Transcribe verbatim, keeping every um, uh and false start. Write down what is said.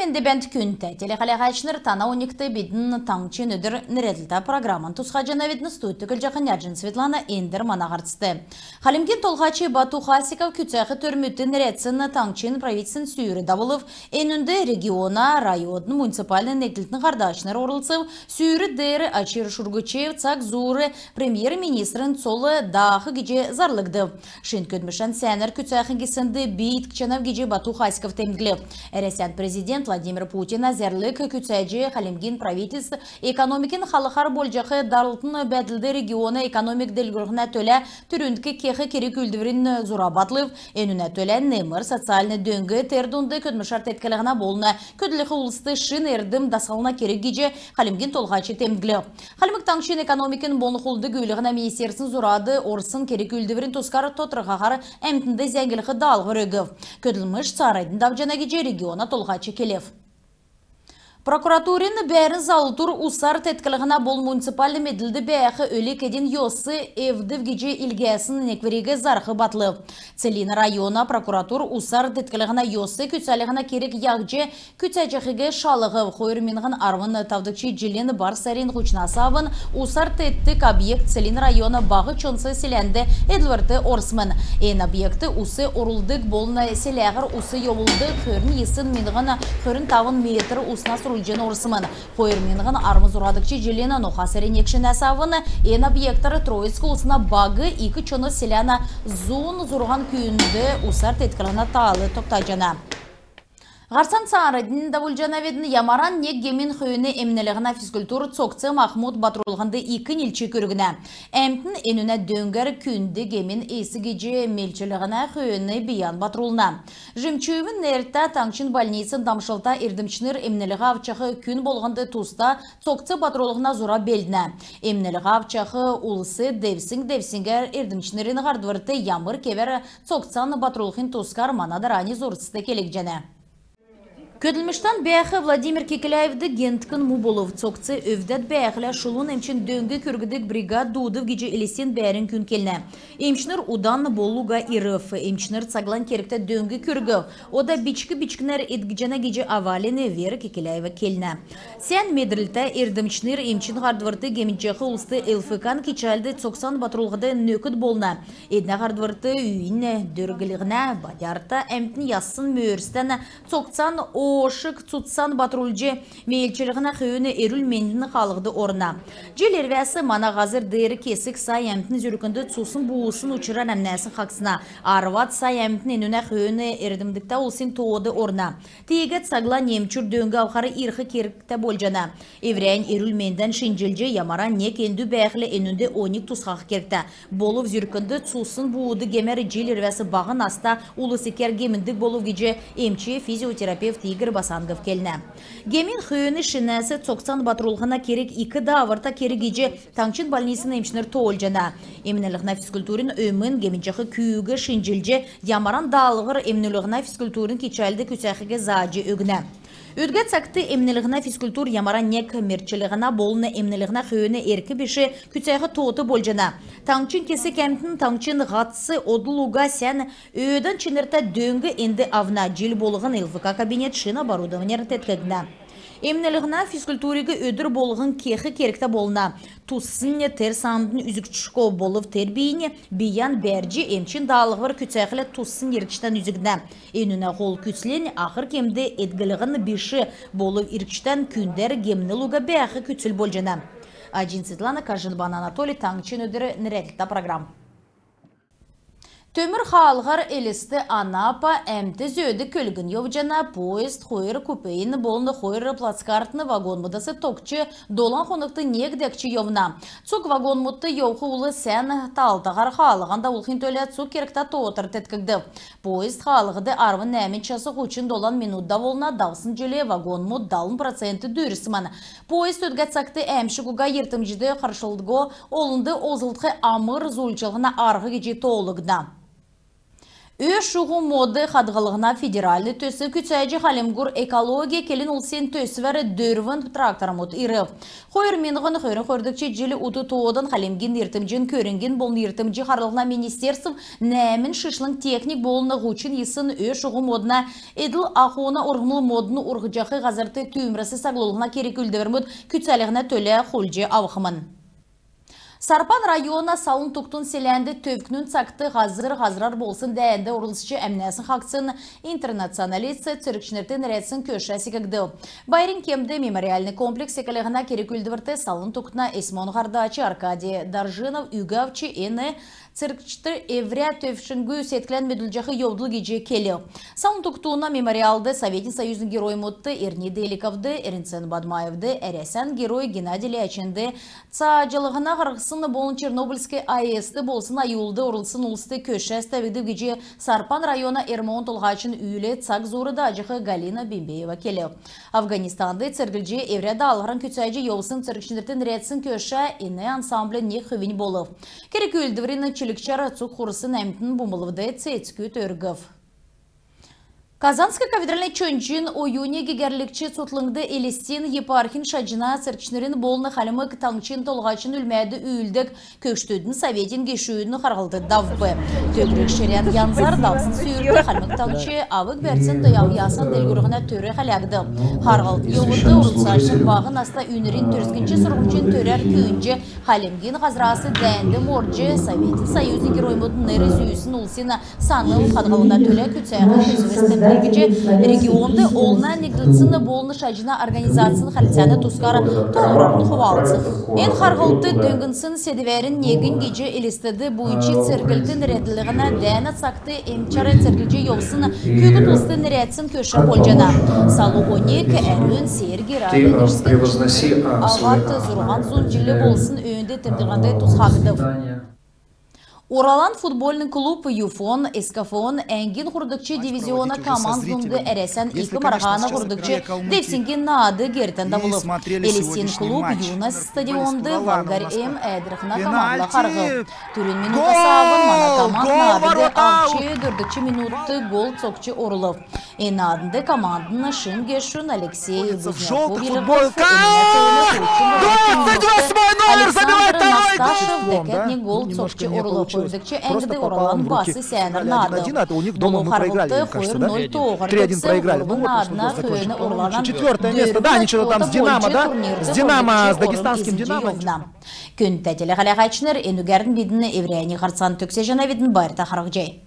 Энд бәәнт, күндтә телехәләһәчнр. Тана оньгт бидн «Таңһчин өдр» нерәдлтә программан тусхаҗанавидн. Студьд көтлҗәхнь Няҗин Светлана. Эндр мана һарцд. Хальмгин Толһач Бату Хасиков күцәх төрмүдт нерәдсн таңһчин правительствин сүүр давулв. Энүнд региона, района, муниципальн негдлтин һардачнр орлцв. Сүүр деер Очир Шургучеев цаг зуур премьер-министрин цол даах гиҗ зарлгдв. Шин көдлмшән сәәнәр күцәхин гиснд би иткҗәнәв гиҗ Бату Хасиков темдглв. Әрәсән президент Владимир Путина зәрлг күцәҗ, Хальмгин правительств экономикин халхар болҗах дарлтын бәәдлд региона экономик делгрүллһнә төлә түрүндк кех керг-үүлдврин зура батлв. Энүнә төлә немр социальн дөң, тер дунд көдлмшәр тетклһнә болн көдлх улст шин эрдм даслһна керг гиҗ Хальмгин Толһач темдглв. Хальмг Таңһчин экономикин болн хулд-гүүлһнә министерствин зурад орсн керг-үүлдврин тускар тодрхаһар әмтнд зәңглх даалһвр өгв. Көдлмш цааранднь давҗана гиҗ региона толһач келв. Прокуратурин бәәрн залвр усар тетклһнә болн муниципальн медлд бәәх өлг-эдин йос эвдв гиҗ илгәсн неквриг зарһ батлв. Целинн района прокуратур усар тетклһнә йос күцәлһнә керг яһҗ күцәҗәхиг шалһв. Хойр миңһн арвн тавдгч җилин бар сарин һучнас авн усар теткдг объект Целинн района Баһ Чонс селәнд эдлврт орсмн. Эн объектд ус орулдг болн селәһәр ус йовулдг хөрн йисн миңһн хөрн тавн метр усна сурулҗн орсмн. Хойр миңһн арвн зурһадгч җилин ноха сарин нег шинәс авн эн объектәр Троицк усна баг Ик Чонс селәнә зун зурһан күүнд усар тетклһнә тал тогтаҗана. Һарцан цааранднь давулҗанавидн. Ямаран нег гемин хөөн эмнлһнә физкультур цогц-махмуд батруллһнд ик нилч күргнә. Әмтн энүнә дөңгәр күнд гемин эс гиҗ мелчлһнә хөөн бийән батрулна. Жемчуевин нертә таңһчин больницин дамшлта эрдмчнр эмнлһ авчах күн болһнд туста цогц батруллһна зура белднә. Эмнлһ авчах улс девсң-девсңгәр эрдмчнрин һардврт ямр кевәр цогцан батрулхин тускар мана дарани зурцт келгдҗәнә. Көдлмштән бәәх Владимир Кекляевд генткн му болв. Цогц өвдәд бәәхлә, шулун эмчин дөң күргдг бригад дуудв гиҗ Элстин бәәрн күн келнә. Эмчнр удан болл уга ирв. Эмчнр цаглань кергтә дөң күргв. Ода бичк-бичкнәр эдгҗәнә гиҗ Авалин Вера Кекляева келнә. Сән медрлтә эрдмчнр эмчин һардврт гемнҗәх улст ЛФК-н кичәлд цогцан батрулхд нөкд болна. Эднә һардврт үйин дөрглһнә, бадярта әмтн ясн мөрстән цогцан, оошк цуцан батрулҗ мелчлһнә хөөн эрүл-мендин хаалһд орна. Җил ирвәс мана һазр деер кесг сай әмтн зүркнд цусн буусн учрар әмнәсн хаһцна. Арвад сай әмтн энүнә хөөн эрдмдгтә улсин тоод орна. Тиигәд цаглань эмчүр дөң авхар ирх кергтә болҗана. Эврәннь эрүл-мендән шинҗлҗ, ямаран нег эндү бәәхлә, энүнд оньг тусхах кергтә. Болв зүркнд цусн буудг гемәр җил ирвәс баһ наста улс икәр гемндг болв гиҗ эмч-физиотерапевт Игорь Басангов келнә. Гемин хөөн шинәс цогцан батруллһна керг ик дааврта керг гиҗ таңһчин больницин эмчнр тоолҗана. Эмнлһнә физкультурин өмн гемнҗәх күүг шинҗлҗ, ямаран даалһвр эмнлһнә физкультурин кичәлд күцәхиг зааҗ өгнә. Өдгә цагт эмнлһнә физкультур ямаран нег мелчлһнә болн эмнлһнә хөөн эрк биш күцәх тоот болҗана. Таңһчин кесг әмтн таңһчин һатц одл уга сән өөдән чинртә дөң энд авна. Җил болһн ЛФК кабинет шин оборудованяр теткгднә. Эмнлһнә физкультуриг өдр болһн кех кергтә болна. Туснь тер саамднь үзгдшго, болв тер бийнь бийән бәрҗ, эмчин даалһвр күцәхлә, туснь иргчдән үзгднә. Энүнә һол күцлнь ахр кемд эдглһн биш, болв иргчдән күндәр гемнл уга бәәх күцл болҗана. Аҗин Светлана, Кажинбан Анатолий, «Таңһчин өдр» нерәдлтә программ. Төмр хаалһар Элст — Анапа әмт зөөдг көлгн йовҗана. Поезд хойр купейн болн хойр плацкартн вагонмудас тогтҗ, долан хонгт нег дәкҗ йовна. Цуг вагонмудт йовх улс сән таалтаһар хаалһан давулхин төлә цуг кергтә тоотар теткгдв. Поезд хаалһд арвн нәәмн час һучн долан минут давулна. Давсн җил вагонмуд далн процент дүүрсмн. Поезд өдгә цагт әәмшг уга йиртмҗд харшлго олнд олзлгдх амр зуульчллһна арһ гиҗ тоолгдна. Ө-шуһу мод хадһллһна федеральн төсв күцәҗ Хальмгур «Экология» келн-улсин төсвәр дөрвн трактормуд ирв. Хойр миңһн хөрн хойрдгч җил ут тоодан Хальмгин йиртмҗин көрңгин болн йиртмҗ харллһна министерств нәәмн шишлң техник болн һучн йисн ө-шуһу модна эдл-ахун урһмл модн урһҗах һазрт түүмрәс саглулһна керг-үүлдврмүд күцәлһнә төлә хулдҗ авхмн. Сарпан района Салун Тугтун селәнд төвкнүн цагт һазр-һазрар болсн дәәнд орлцҗ әмнәсн хаһцсн интернационалист цергчнрт нерәдсн көшә секгдв. Байрин кемд мемориальн комплекс секлһнә керг-үүлдврт Салун Тугтуна СМО-н һардач Аркадий Даржинов үг авч, эн цергчд эврә төвшңгү седклән медүлҗәх йовдл гиҗ келв. Салун Тугтуна мемориалд Советин Союзин Героймудт Эрни Деликовд, Эрнцен Бадмаевд, Әрәсән Герой Геннадий Лячинд, цааҗллһна һарһсн болн Чернобыльск АЭС-т болсн аюлд орлцсн улст көшәс тәвгдв гиҗ Сарпан района РМО-н толһачин үүл цаг зуур дааҗах Галина Бембеева келв. Афганистанд церглҗ, эврә даалһвран күцәҗ йовсн цергчнрт нерәдсн көшә эн ансамблин нег хүвинь болв. Керг-үүлдврин чилгчәр цуг хурсн әмтн бумблвд цецгүд өргв. Казанск кафедральн чонҗин оюни гегәрлгч цутхлңд Элстин епархин шаҗна цергчнрин болн Хальмг Таңһчин Толһачин өлмәд үүлддг көгшдүдин советин гешүдин харһлт давв. Төгрг ширән янзар давсн сүүрт Хальмг Таңһч авг-бәрцин ясвран делгрүллһнә төр хәләгдв. Харһлтын йовудт орлцачнр баһ наста үйнрин төрскнч сурһмҗин төрәр күүндҗ, Хальмгин һазрас дәәнд мордҗ, Советин Союзин Героймудын нер зүүсн улсин санл хадһллһна төлә күцәх төсвс темдглҗ, регионд олна негдлцин болн шаҗна организацин хәрлцәнә тускар тоолврарн хувалцв. Эн харһлт дөңнсн седвәрин негнь гиҗ Элстд буйнч церглт нерәдлһнә дәәнә цагт эмчәр церглҗ йовсн күүкд улст нерәдсн көшә болҗана. Салу оньг, әрүн, сергий, равенскин авад зурһан зун җил болсн өөнд темдглһнд тусхагдв. «Уралан» футбольн клуб ЮФО-н, СКФО-н әңгин һурвдгч дивизиона команд дунд Әрәсән ик марһана һурвдгч девсңгин наад гертән давулв. Элстин клуб «Юность» стадионд «Волгарь-М» Әәдрхнә командла харһв. Түрүн минутас авн мана команд наадыг авч, дөрвдгч минутд гол цокҗ орулв. Эн нааднд командын шин гешүн Алексей Бузняков йилһв. Александр Насташев дәкәд нег гол цокҗ орулв. Хойрдгч әңгд «Уралан» бас сәәнәр наадв. Болв харһлт хойр ноль тооһар төгсв. Һурвн наадна хөөн «Уралан» дөрвдгч орна. Күндтә телехәләһәчнр, энүгәрн бидн эврәннь һарцан төгсәҗәнәвидн. Байрта харһцхай.